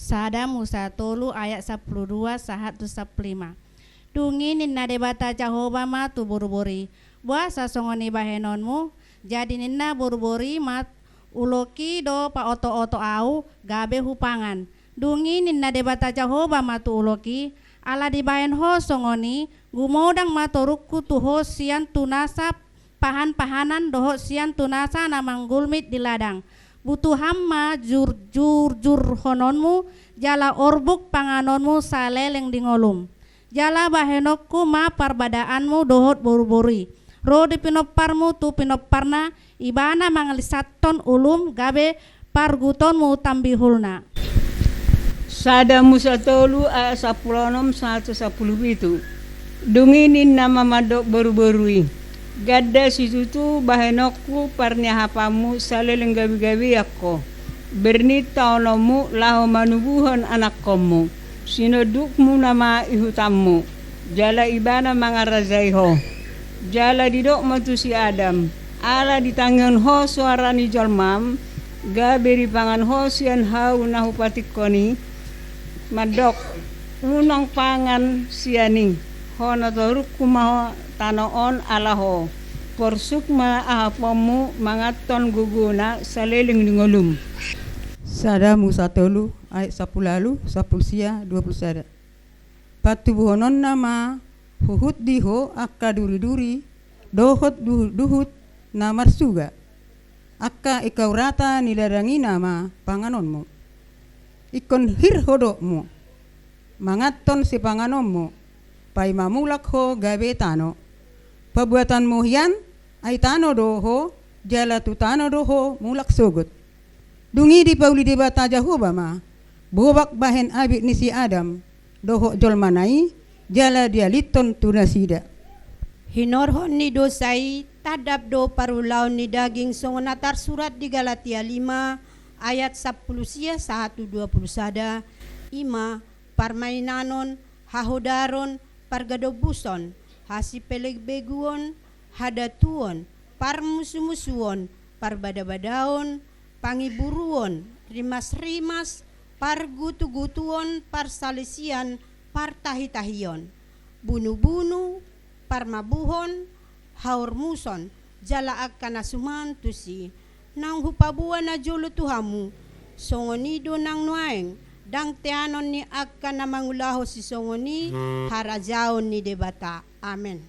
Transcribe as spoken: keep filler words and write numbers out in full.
Sada Musa tolu ayat sampulu dua sahat tu sampulu lima. Dung i ninna Debata Jahowa ma tu boruboru i, "Boasa songon i bahenonmu?" Jadi ninna boruboru i ma, "Ulok i do paotooto ahu, gabe hupangan." Dung i ninna Debata Jahowa ma tu ulok i, "Ala dibahen ho songon i, gumodang ma torungku tu ho sian tu nasa pahanpahanan dohot sian tu nasa na manggulmit di ladang. Butuham ma jurjurhononmu, jala orbuk panganonmu saleleng di ngolum. Jala bahenonku ma parbadaanmu dohot boruboru i, ro di pinomparmu tu pinomparna, ibana mangalishon ulum gabe pargutonmu tambihulna." Sada Musa tolu ayat sampulu onom sahat tu sampulu pitu. Dung i ninna ma mandok boruboru i, "Ganda situtu bahenonku parniahapanmu saleleng gabegabean ho, berninta ononmu laho manubuhon anakkonmu, sinondukmuna ma ihutanmu, jala ibana mangarajai ho." Jala didok ma tu si Adam, "Ala ditangihon ho soara ni jolmam, gabe dipangan ho sian hau na hupatingkon i, mandok, unang pangan sian i, hona torungku ma tano on ala ho, porsuk ma ahaponmu manganhon gogona saleleng ni ngolum." Sada Musa tolu ayat sampulu ualu, sampulu sia, dua pulu sada. Patubuhononna ma huhut di ho angka duriduri dohot duhutduhut na marsuga, angka ingkau rata ni ladang i nama panganonmu. Ingkon hir hodokmu manganhon sipanganonmu, paima mulak ho gabe tano. Pabuatanmu hian, ai tano do ho, jala tu tano do ho mulak sogot. Dung i dipauli Debata Jahowa ma bobak bahen abit ni si Adam dohot jolmana i, jala dialithon tu nasida. Hinorhon ni dosa i tandap do parulaon ni daging, songon na tarsurat di Galatia lima ayat sampulu sia sahat tu dua pulu sada, i ma parmainanon, hahodaron, pargadombuson, hasipelebeguon, hadatuon, parmusumusuon, parbadabadaon, pangiburuon, rimasrimas, pargutugutuon, parsalisian, partahitahion, bunubunu, parmabuhon, haormuson, jala angka na suman tusi. Naung hupaboa najolo tu hamu, songon i do nang nuaeng, ndang teanon ni angka na mangulahon sisongon i harajaon ni Debata. Amen.